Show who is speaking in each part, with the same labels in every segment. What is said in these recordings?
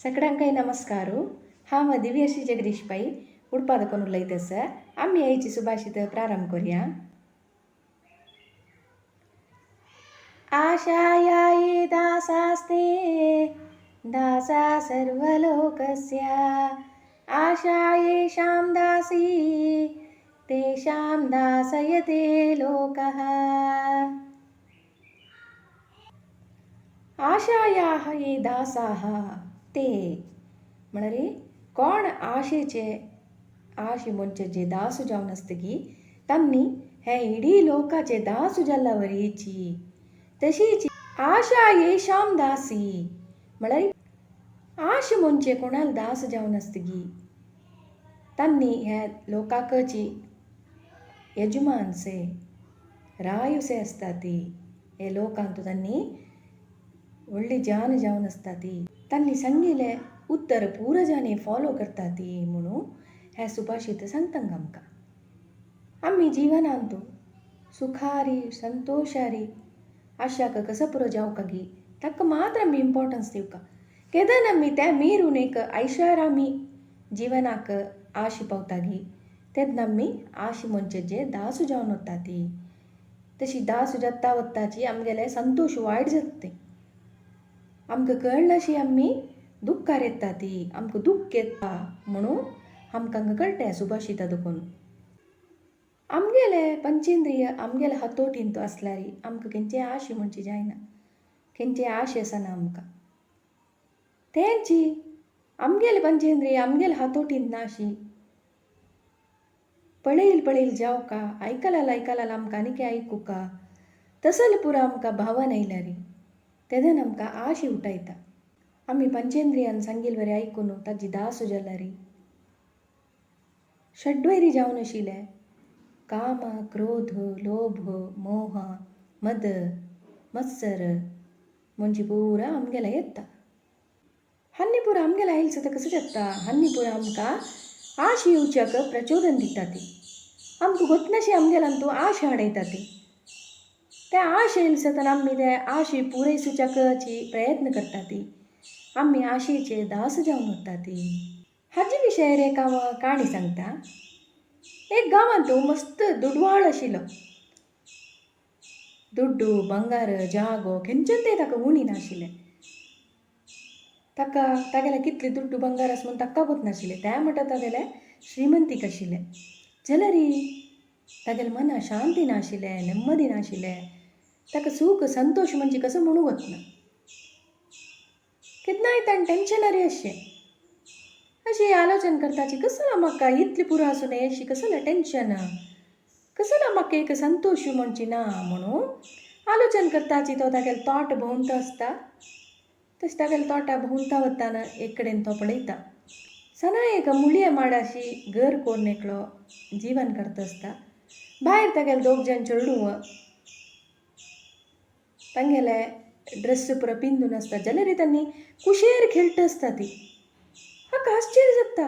Speaker 1: सगळ्यांकय नमस्कार. हांव दिव्यश्री जगदीश पै उडपा दखून उलयत आसा. आमी आयची सुभाषित प्रारंभ करूया. आशाया ये दासास्ते दासा सर्वलोकस्य आशा येषां दासी तेषां दासयते लोकः. आशायाः ये दासाः ते म्हळ्यार कोण आशेचे आशे म्हणचे जे दासू जावन आसतगी तांणी हे इडी लोकाचे दासू जाल्ल्या वरीची तशीच आशा येशाम दासी म्हळ्यार आश म्हणचे कोणाल दास जावन आसतगी तांणी ह्या लोकाकची यजमानसे रायुसे आसता ती हे लोकांक तांणी व्हडली जान जावन आसता ती तांणी सांगिल्लें उत्तर पुरजांनी फॉलो करता ती म्हणून हें सुभाषित सांगता आमकां. आमी जिवनांत सुखारी संतोशारी आशाक कसो पुरो जावका गी ताका मात्र आमी इम्पोर्टन्स दिवका. केदन आमी त्या मिरून एक ऐशारामी जिवनाक आश पावता गी तेन्ना आमी आश म्हणचे जे दासू जावन वता ती तशी दासू जाता वताची आमगेले संतोश वायट जाता ते आमकां कळनाशी आमी दुख्खार येता ती आमकां दुख्ख येता म्हणून आमकां कळटा सुभाषिता देखून. आमगेले पंचेंद्रिय आमगेले हातोटींत आसल्यार आमकां खंयचे आश म्हणचे जायना खंयचे आश आसना आमकां. तेंची आमगेले पंचेंद्रिय आमगेले हातोटींत नाशी पळयल पळयल जावका आयकलाल आयकलाल आमकां आनी आयकुका तसल पुरो आमकां भावन आयल्यार तेन्ना आमकां आश उठायता. आमी पंचेंद्रियान सांगील बरें आयकून ताजी दासू जाल्यार षड्वैरी जावन आशिल्ले काम क्रोध लोभ मोह मद मत्सर म्हणजे पुरा आमगेले येता. हन्नी पुरा आमगेले आयल सुद्दां कसो जाता हन्नी पुरा आमकां आश येवच्याक प्रचोदन दिता ती आमकां गोतनाशी आमगेल्यान तूं आश हाडयता ती त्या आश येयल सतना आमी ते आशी पुरयसुच्याकची प्रयत्न करता ती आमी आशेचे दास जावन वता ती. हाजे विशयार एक हांव काणी सांगता. एक गांवांत मस्त दुडवाळ आशिल्लो. दुड्डू ಬಂಗಾರ जागो खंयच्यान ते ताका उणी नाशिल्लें. ताका तागेले कितले दुड्डू ಬಂಗಾರ आसा म्हूण ताका गोत नाशिल्लें. ते म्हणटा तागेले श्रीमंतीक आशिल्लें जाल्यार तागेले मना शांती नाशिल्लें नेम्मदी नाशिल्लें ताका सूख संतोश म्हणजे कसो म्हणूं वतना केन्नाय ताणें टेंशनारी अशें अशें आलोचन करताची कसला म्हाका इतलें पुरो आसून अशी कसलें टेंशन कसला म्हाका एक संतोश म्हणची ना म्हणून आलोचन करताची तो तागेलो तोट भोंवता आसता तशें तागेलो तोटा भोंवता वताना एक कडेन तो पळयता सना एक मुळये माडाशी घर कोन्न एकलो जीवन करता आसता. भायर तागेले दोग जाण चेडूं तांगेले ड्रेस पुरो पिंदून आसता जाल्यार तांणी कुशेर खेळटा आसता ती. हाका आश्चर्य जाता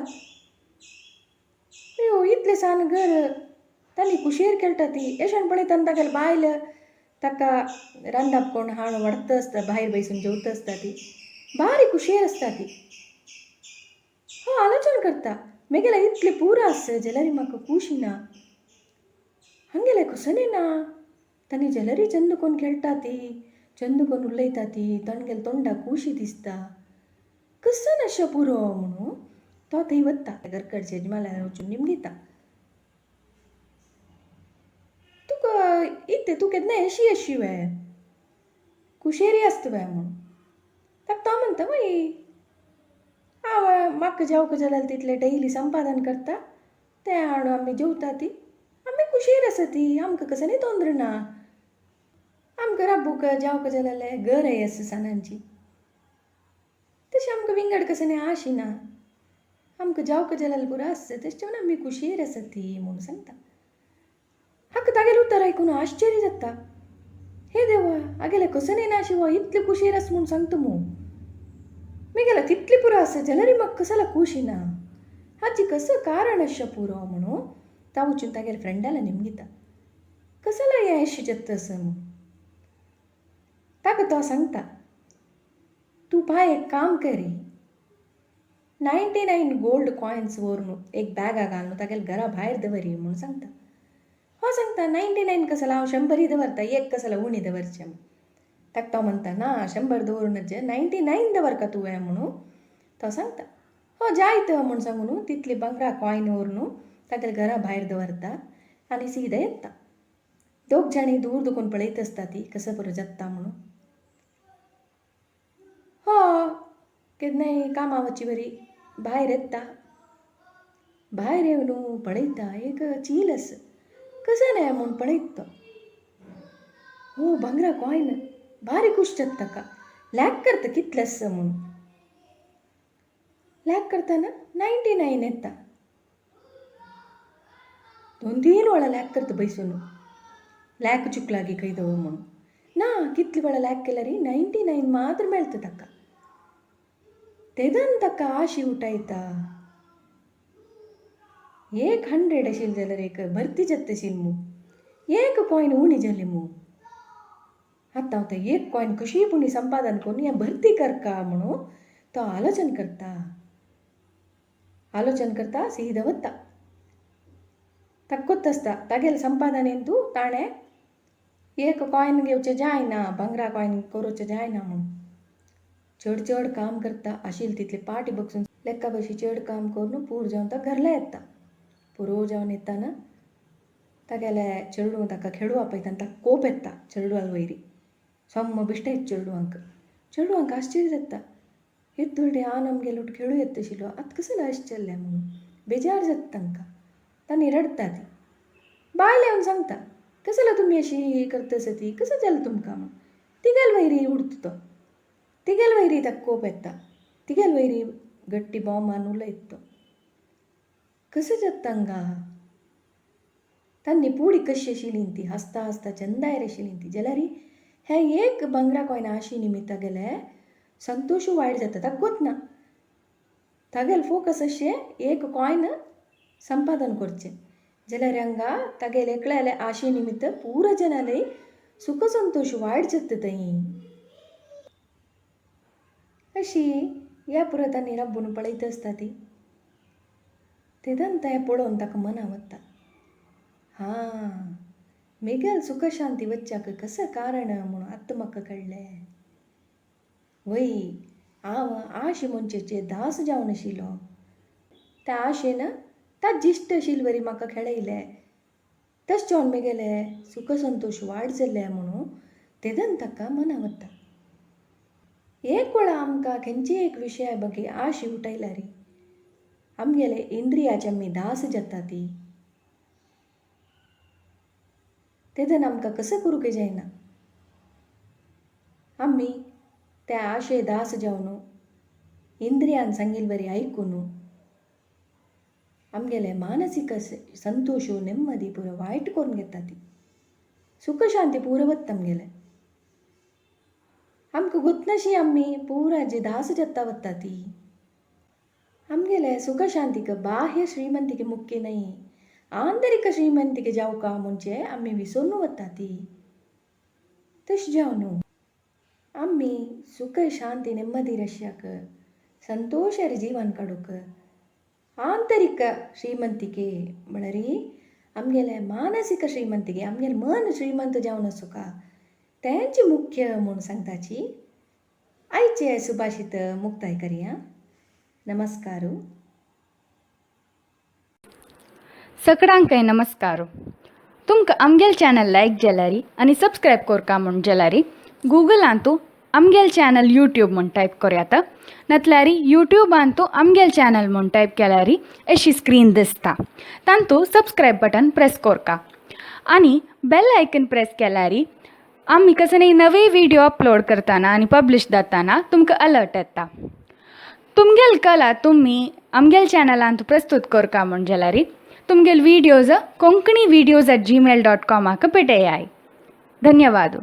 Speaker 1: अयो इतलें सान घर तांणी कुशेर खेळटा ती. अशें पळयता तागेले बायल ताका रांदप कोण हाडून वाडटा आसता भायर बैसून जेवता आसता ती बारीक कुशेर आसता ती. हो आलोचन करता मेगेले इतलें पुरो आसा जाल्यार म्हाका खुशी ना हांगेले कसनी ना तांणी जाल्यारय चंद कोन्न खेळटा ती चंद कोन्न उलयता ती तांगेले तोंडाक खुशी दिसता कसो नाशें पुरो म्हणून तो थंय वता घरकडचे यजमानाक वचून निमगिता तुका इत्तें तूं केन्ना अशी अशी वे कुशेरी आसता वे म्हणून. ताका तो म्हणटा वय हांव म्हाका जेवका जाल्यार तितलें डेली संपादन करता तें हाडून आमी जेवता ती आमी कुशेर आसा ती आमकां कसलें तोंद्र ना आमकां राबूक जेवका जाल्यार गरय आसा सानांची तशें आमकां विंगड कसलें आशी ना आमकां जेवका जाल्यार पुरो आसता तशें जेवन आमी कुशेर आसा ती म्हणून सांगता. हाका तागेलें उतर आयकून आश्चर्य जाता. हे देवा हागेलें कसलें ना अशें हो इतलें कुशेर आसा म्हूण सांगता मू मेगेलें तितलें पुरो आसा जाल्यारय म्हाका कसलो खुशी ना हाची कसो कारण अशें पुरो म्हणून तो वचून तागेले फ्रेंडाला निमगिता कसलो हें अशें जाता आसा म्हूण. ताका तो सांगता तूं बाय एक काम करी 99 गोल्ड कॉयन्स व्हरून एक बॅगा घालून तागेले घरा भायर दवरी म्हणून सांगता. हो सांगता 99 कसला हांव 100 दवरता, एक कसला उणी दवरचें. ताका तो म्हणटा ना 100 दवरूनच 99 दवरका तुवें म्हणून तो सांगता. हो जायत म्हूण सांगून तितली भांगरा कॉयन व्हरून तागेले घरा भायर दवरता आनी सीधा येता. दोग जाणी दूर दुकून पळयत आसता ती कसो बरो जाता म्हणून. हो केन्नाय कामा वची बरी भायर येता. भायर येवन पळयता एक चील आसा, कसो न्हय म्हूण पळयत तो. हो भांगरा कॉयन भारी खूश जाता ताका, लॅक करता कितलें आसा म्हणून. लॅक करतना 99 येता. 2-3 वेळा लॅक करता बैसून, लॅक चुकलागी खंय दवर म्हणून. ना कितले वेळा लॅक केल्यार 99 मात्र मेळटा ताका. तेदन ताका आशी उठायता, 100 आशिल्लें जाल्यार एक भरती जाता आशिल्ली मू, एक कॉयन उणी जाली मू. आतां हांव तें एक कॉयन कशी पुणी संपादन करून हें भरती करका म्हणून तो आलोचन करता. आलोचन करता सीधा वता. ताका कोत्त आसता तागेलें संपादनेन तूं ताणें एक कॉयन घेवचें जायना, भांगरा कॉयन करूचें जायना म्हणून चड चड काम करता. आशिल्ली तितली पाटी बगसून लेक्का बशी चड काम करून पूर जावन तो घरला येता. पुरो जावन येताना तागेले चेडूं ताका खेळू आपयता आनी ताका कोप येता चेडवाल वयरी सोम्म बिश्टायत चेडवांक. चेडवांक आश्चर्य जाता, येद्दोडे आन आमगेले उठ खेळू येता आशिल्लो आतां कसलें अशें चल्लें म्हणून बेजार जाता तांकां. तांणी रडटा ती. बायल येवन सांगता कसलो तुमी अशी करता आसा ती, कसो जालें तुमकां म्हूण. तिगेल वयरी उडटा तो, तिगेल वयरी ताका कोप येता, तिगेल वयरी गट्टी बोंब मारून उलयता तो. कसो जाता तांकां. तांणी पुडी कशी आशिल्ली ती हांसता हांसता चंदायर आशिल्ली ती, जाल्यार हे एक भांगरा कॉयन आशी निमित्ता गेले संतोशू वायट जाता. ताका गोत ना, तागेले फोकस अशें एक कॉयन संपादन करचें, जाल्यार हांगा तागेले एकल्याले आशे निमित्त पुरा जनाले सुख संतोश वायट जाता थंय. अशी ह्या पुरा तांणी रब्बून पळयत आसता ती. तेदन तें पळोवन ताका मना वता, हां मेगेल सुख शांती वच्चाक कसं कारण म्हणून आतां म्हाका कळ्ळें. वय हांव आशे मनशाचे दास जावन आशिल्लो, त्या आशेन ता जिश्ट आशिल्ले वरी म्हाका खेळयलें, तशें जावन मेगेले सुख संतोश वाड जाल्ले म्हणून तेदन ताका मना वता. एक वेळा आमकां खंयचे एक विशया बगी आशी उठयल्यार आमगेले इंद्रियाचे आमी दास जाता ती, तेदन आमकां कसो करूंक जायना. आमी त्या आशे दास जावन इंद्रियान सांगिल्ले वरी आयकून आमगेले मानसीक संतोश नेम्मदी पुरो वायट करून घेता ती, सुख शांती पुरो वता आमगेले. आमकां गोतनाशी आमी पुरा जे दास जाता वता ती. आमगेले सुख शांतीक बाह्य श्रीमंतिके मुख्य न्हय, आंतरीक श्रीमंतिके जावका म्हणजे आमी विसरून वता ती. तशें जावन आमी सुख शांती नेम्मदी रश्याक संतोशार जीवन काडूंक आंतरीक श्रीमंतिके म्हळ्यार आमगेले मानसीक श्रीमंतिके, आमगेलें मन श्रीमंत जावन आसूका तेंच मुख्य म्हूण सांगताची. आयचे सुभाषित मुक्ताय करया. नमस्कार.
Speaker 2: सगळ्यांकय नमस्कार. तुमकां आमगेल चॅनल लायक जाल्यार आनी सबस्क्रायब करका म्हूण जाल्यार गुगलांतू आमगेल चॅनल यूट्यूब म्हूण टायप करयात, नातल्यार यूट्यूबांतू आमगेल चॅनल म्हूण टायप केल्यार अशी स्क्रीन दिसता, तांतू सबस्क्रायब बटन प्रेस करका आनी बेल आयकन प्रेस केल्यार आमी कसले नवे व्हिडिओ अपलोड करतना आनी पब्लिश जाताना तुमकां अलर्ट येता. तुमगेल कला तुमी आमगेल चॅनलांत प्रस्तूत करका म्हूण जाल्यार तुमगेल videos konkanivideos@gmail.com पेटयाय. धन्यवाद.